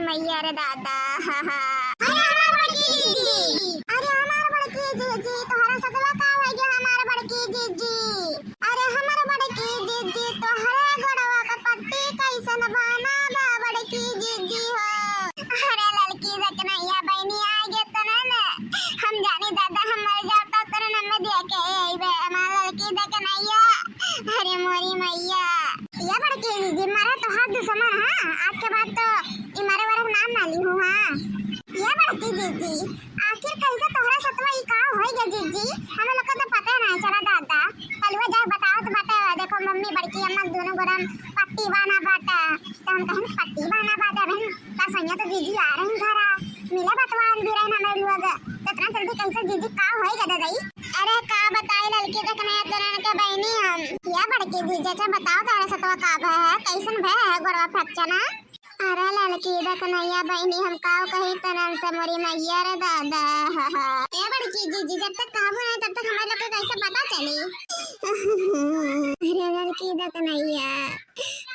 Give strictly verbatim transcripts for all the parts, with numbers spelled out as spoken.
अरे हमार बड़की जीजी, अरे हमार बड़की जीजी, तोहरा सतवा का होइ गया हमार बड़की जीजी? अरे हमार बड़की जीजी, तोहरा गोड़वा का पट्टी कैसन बना बा बड़की जीजी हो? अरे ललकी दकनैया बहिनी आ गे तनन, हम जानी दादा हम मर जाता तनन हमें देखे अइबे हमार ललकी दकनैया। अरे मोरी मैया, ये बड़की जीजी मारे तोहार दुश्मन है, आज के बाद तो ई मारे वाला नाम ना ली हूँ। हाँ ये बड़की जीजी, आखिर कैसे तोहरा सतवा ई का होइ गया जीजी? हम लोग का तो पता नहीं चला दादा। कलुआ जाए बतावत बाटे, देखो मम्मी बड़की अम्मा दोनों गोरम पट्टी बाना बाटे, तो हम कहन पट्टी बाना बाटे बहन। का सैया तो जीजी आ रही घरा, मिला बतवान भी रहन हमारे लोग, तो इतना जल्दी कैसे जीजी का होइ गया दादा ई? अरे का बताई ललकी दकनैया तनन के बहिनी हम। या बड़की जीजी, अच्छा बताओ तोहरा सतवा का भय है, कैसन भय है गोड़वा फ्रैक्चर ना? अरे ललकी दकनैया बहिनी हम का कही तनन से मोरी मैया रे दादा। ए बड़की जीजी, जब तक कहबू नहीं तब तक हमारे लोग के कैसे पता चली? अरे ललकी दकनैया,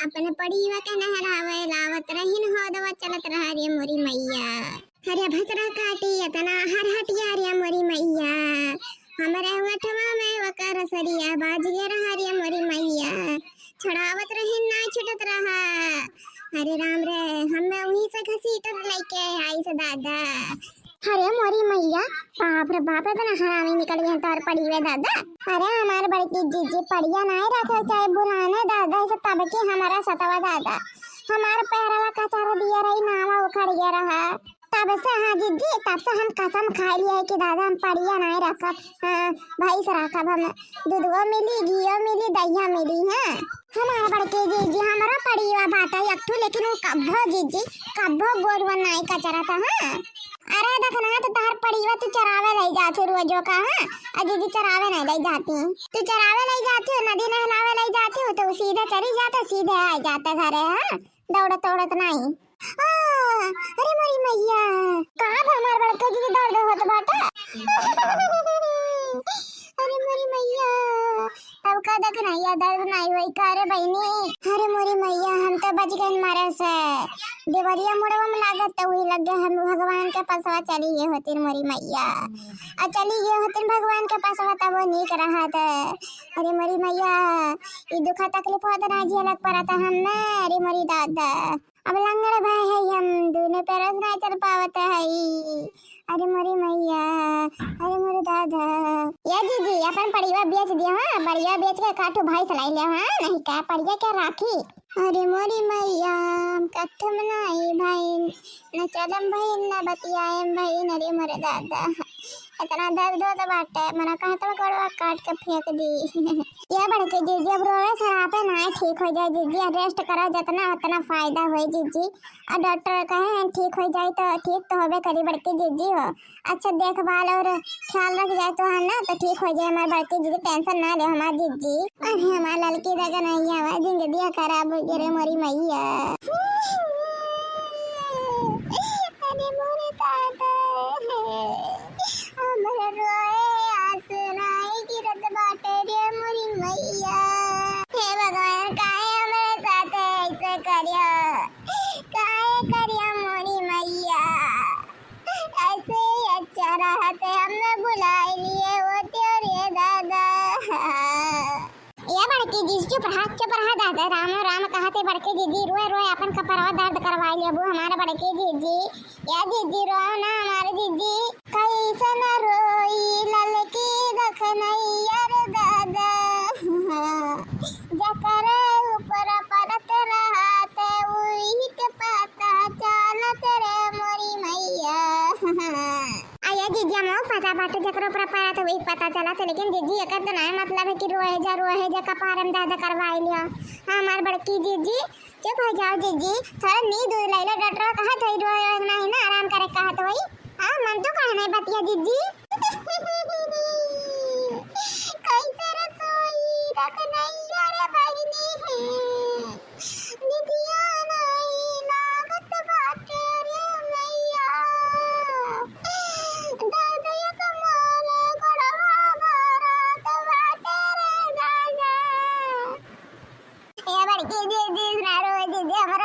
अपने पड़ीवा के नहरावे लावत रहिन हो दवा चलत रहा रे मोरी मैया। अरे भतरा काटी इतना हर हटिया रे मोरी मैया, हमरे ओठवा में वकर सरिया बाज गया रहा रे मोरी मैया, छुड़ावत रहिन ना छुटत रहा। अरे राम रे, हमें वहीं से घसीटत लेके आई से दादा। अरे मोरी मैया, बाप रे बाप, इतना हरामी निकल गया तोर पड़ीवा दादा। अरे हमार बड़की जीजी पड़िया नाई रखे चाहे बुलाने दादा, ऐसे तब की हमारा सतवा दादा, हमार पैरवा कचर दिया रही, नावा उखड़ गया रहा। तब से, हाँ जीजी, तब से हम कसम खाए लिए है कि दादा हम पड़िया नाई रखब, हाँ, भैंस रखब हम, दूधवा मिली, घीवा मिली, दहिया मिली, हाँ। हमार बड़की जीजी, हमरो पड़ीवा बाटे एक ठो, लेकिन वो कब्बो जीजी, कब्बो गोरुआ नाई कचरत, हाँ। अरे दकनैया, तो तोहर पड़ीवा तू चरावे लई जात हो रोजो का, हाँ? आ जीजी चरावे नहीं लई जाती, तू चरावे लई जाती हो, नदी नहलावे लई जाती हो, तो सीधे चली जाते, सीधे आ जाते घरे, हाँ? दौड़त दौड़त नहीं। आ, अरे मोरी मैया, का बा हमार बड़का जीजी दर्द होत बाटे? अरे मोरी मैया, तब का दकनैया दर्द नहीं होई का रे बहिनी? अरे मोरी मैया, हम तो बच गए मारे से। देवरिया मुड़वा में लागत तो वही लग गए हम भगवान के पसवा चली गए होतिन मोरी मैया। आ चली गए होतिन भगवान के पसवा तब वो नीक रहत। अरे मोरी मैया, ई दुख तकलीफ होत ना झेलक पड़त हमें। अरे मोरी दादा, अब लंगड़ भय है हम, दूनो पैरों से ना चल पावत है। अरे मोरी मैया, अरे मोरे दादा। या जीजी, अपन पड़ीवा बेच दिया, हाँ, पड़ीवा बेच के काठू भाई सलाई ले, हाँ, नहीं का पड़िया क्या राखी? अरे मोरी मैया, हम कत्थम नाई भाई, न चलम भाई, न बतियाएम भाई, अरे मोरे दादा। इतना दर्द होत बाटे, मना कहा तो गोड़वा काट के फेंक दी। या बड़के जीजी, अब रोवे सरापे नाई ठीक हो जाए जीजी, रेस्ट करो, जितना उतना फायदा होए जीजी। और डॉक्टर कहे हैं ठीक हो जाए तो ठीक तो होबे करी बड़के जीजी हो। अच्छा देखभाल और ख्याल रख जाए तो है ना, तो ठीक हो जाए हमार बड़के जीजी, टेंशन ना ले हमार जीजी। अरे हमार ललकी दकनैया, हमार जिंदगी खराब हो गई रे मोरी मैया। अरे मोरे दादा, हमरे रोए आंसू नाई गिरत बाटे रे मोरी मैया। हे भगवान, काहे हमरे साथे ऐसे करियो? काहे करियो मोरी मैया? ऐसे ही अच्छा रहते, हमें बुलाए लिए होते रे दादा। ये बड़की जीजी चुप रहा, चुप रहा दादा, रामो राम कहते बड़के जीजी रोए रोए अपन कपरवा दर्द करवाई लेबू हमारे बड़के जीजी। या जीजी रोओ ना हमारे जीजी। कैसन रोई ललकी दकनैया रे दादा, जकरे ऊपर परत रहत उही के पता चलत रे मोरी मैया। अये जीजी, हमहू पता बाटे जकरो ऊपर परत उही पता चलत, लेकिन जीजी एकर तो नाय मतलब है कि रोए जा, रोए जा, कपारम दर्द करवाई लियो। हाँ, हमार बड़की जीजी, चुप हो जाओ जीजी, थोड़ा नींद उद ले लो, डॉक्टर कहत होई रोए, रोए नहीं ना, आराम करे कहत होई। हाँ, मन तो कहने बतिया जीजी। कैसे रसोई रख नहीं रे बहिनी है। निदिया नाई लागत बाटे रे मैया। दादा ये कमाल गोड़वा भरत बाटे रे दादा। ए बड़की जीजी, ना रो जीजी, हमरा